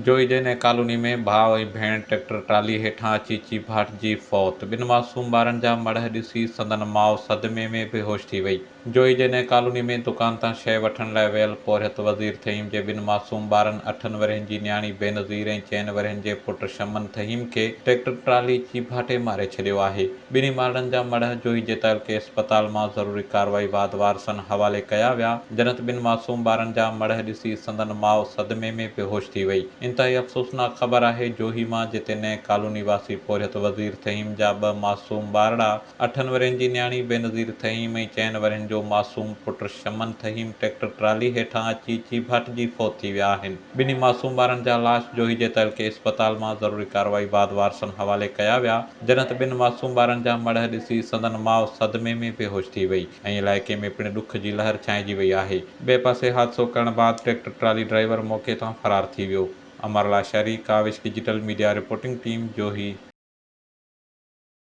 جوئي جي نئين ڪالوني ۾ ڀاء ۽ ڀيڻ ٽريڪٽر ٽرالي هيٺان اچي چيڀاٽجي فوت، ٻن معصوم ٻارن جا مڙهه ڏسي سندن ماء صدمي ۾ بيهوش ٿي وئي. جوئي جي نئين ڪالوني ۾ دڪان تان شيء وٺڻ لاء ويل پورهيت وزير ٿهيم جي ٻن معصوم ٻارن اٺن ورهين جي نياڻي بينظير ۽ چئن ورهين جي پٽ شمن ٿهيم کي ٽريڪٽر ٽرالي چيڀاٽي ماري ڇڏيو آهي. ٻنهي ٻارڙن جا مڙهه جوهي جي تعلقي اسپتال مان ضروري ڪارروائي بعد وارثن حوالي ڪيا ويا. جنت ٻن معصوم ٻارن جا مڙهه ڏسي سندن ماء صدمي ۾ بيهوش ٿي وئي. انتهائي افسوسناڪ خبر آهي جوهي مان جتي نئين ڪالوني واسي پورهيت وزير ٿهيم جا ٻه معصوم ٻارڙا اٺن ورهين جي نياڻي بينظير ٿهيم ۽ چئن ورهين جو معصوم پٽ شمن ٿهيم ٽريڪٽر ٽرالي هيٺان اچي چيڀاٽجي فوت ٿي ويا آهن. ٻنهي معصوم ٻارن جا لاش جوهي جي تعلقي اسپتال مان ضروري ڪارروائي بعد وارثن حوالي ڪيا ويا، جڏهن ته ٻن معصوم ٻارن جا مڙهه ڏسي سندن ماء صدمي ۾ بيهوش ٿي وئي ۽ علائقي ۾ پڻ ڏک جي لهر ڇانئجي وئي آهي. ٻئي پاسي حادثو ڪرڻ بعد ٽريڪٽر ٽرالي ڊرائيور موقعي تان فرار ٿي ويو. Amar Lashari, Kawish digital media reporting team, Johi.